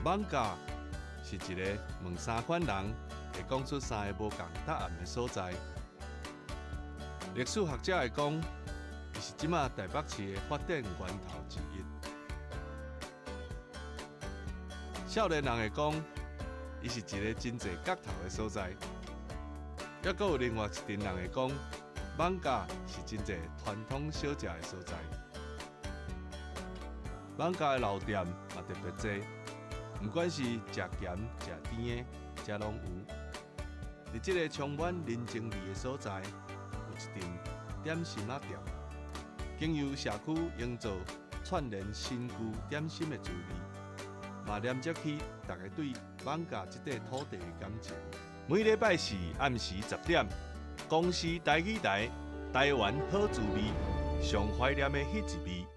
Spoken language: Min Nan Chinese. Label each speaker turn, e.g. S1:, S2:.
S1: 艋舺是一个問三款人會講出三个無仝答案的所在。歷史學者會講，伊是這馬台北市的發展源頭之一。少年人會講，伊是一个真濟角頭的所在。猶閣有另外一陣人會講，艋舺是真濟傳統小食的所在。艋舺的老店嘛特別濟，毋管是食鹹食甜的，遮攏有。佇這个充滿人情味的所在，有一陣點心仔店，經由社區營造串連新舊點心的滋味，嘛連接起大家對艋舺這塊土地的感情。每禮拜四暗時10點，公視台語台，台灣好滋味，上懷念的彼一味。